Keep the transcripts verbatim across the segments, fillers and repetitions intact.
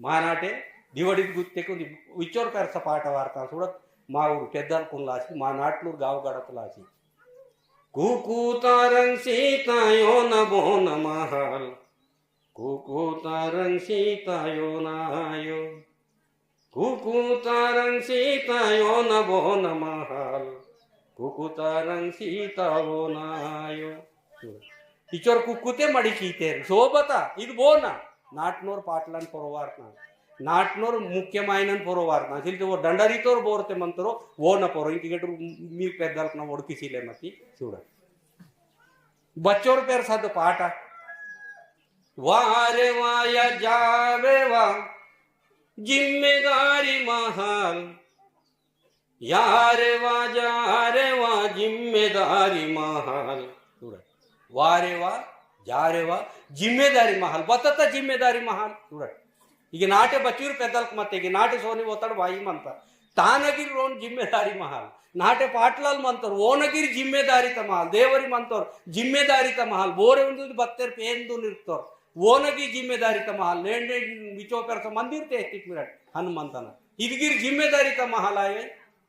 मानाटे दिवड़ी गुत्ते को विचोर कर सपाट वार्ता सूडत मा ऊर पेद्दल कुन लासी, मा नाटनूर गाव गड़त लासी। कुकुतारं सीतायो न बोन महल, कुकुतारं सीतायो नायो, कुकुतारं सीतायो न बोन महल, कुकुतारं सीता बोनायो। इचोर कुकुते मड़ी कीतेर, सोबता, इद बोना। नाटनोर पाटलान पोरोवारना। नाटनोर मुख्यमायनन पोरोवारना। सिलते वो डंडारीतोर बोरते मंतरो, वो न पोरो। इंकी गेटुर मी पेद्दालकना वोड़ किसीले मती, सूडा। बच्चोर पेर साथ पाटा। वारे वा या जावे वा, जिम्मेदारी महाल। यारे वा, जारे वा, जिम्मेदारी महाल। सूडा। वारे वा, जारे वा, जिम्मेदारी महाल। बतता जिम्मेदारी महाल। सूडा। इगे नाटे बच्चूर पेद्दलक मते, इगे नाटे सोनी वोतड़ वाई मंता। तानगिर रोन जिम्मेदारी महाल। नाटे पाटलाल मंतोर, ओनगिर जिम्मेदारी तमहाल। देवरी मंतोर, जिम्मेदारी तमहाल। बोरे उन्दु बत्तेर पेंदु निर्तोर। ओनगी जिम्मेदारी तमहाल। नेंड नेंड विचो पेरस मंदिर ते एत्तिक मिरट हनुमंतन। इदगिर जिम्मेदारी तमहाल आये।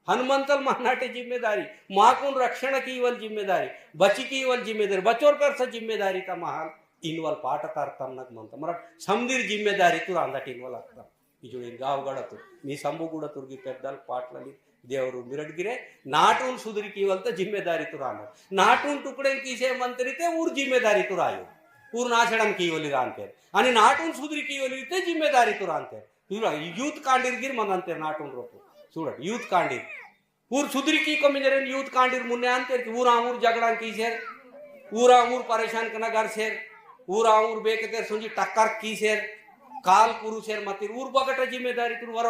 हनुमंतल मानाटे जिम्मेदारी, माकुन रक्षण कीवल जिम्मेदारी, बची कीवल जिम्मेदारी, बचोर पेरस जिम्मेदारी तमहाल। इनवल पाट तार तमनक मंत। मरट समदिर जिम्मेदारी तुर आंदट इनवल अत्तम। इजुड़े गाव गड़तुर, मी संबु गुड़तुर गी पेद्दल पाटलाली देवरु मिरट गिरे, नाटुन सुधरी कीवल त जिम्मेदारी तुर आंदट। नाटुन टुकड़े कीसे मंतरी ते ऊर जिम्मेदारी तुर आयो। ऊर नाशड़म कीवली रांतेर। अनि नाटुन सुधरी कीवली ते जिम्मेदारी तुर आंतेर। इरा यूथ कांडीर गिर मनंतेर नाटुन रोपु। सूडट, यूथ कांडीर। ऊर सुधरी की कमी जरेन यूथ कांडीर मुन्ने आंतेर कि ऊरा ऊर झगड़ा कीसेर, ऊरा ऊर परेशान कना गरसेर, ऊरा ऊर बेकतेर सुंजी टक्कर कीसेर, काल पुरुसेर मतिर, ऊर बगट जिम्मेदारी तुर वरो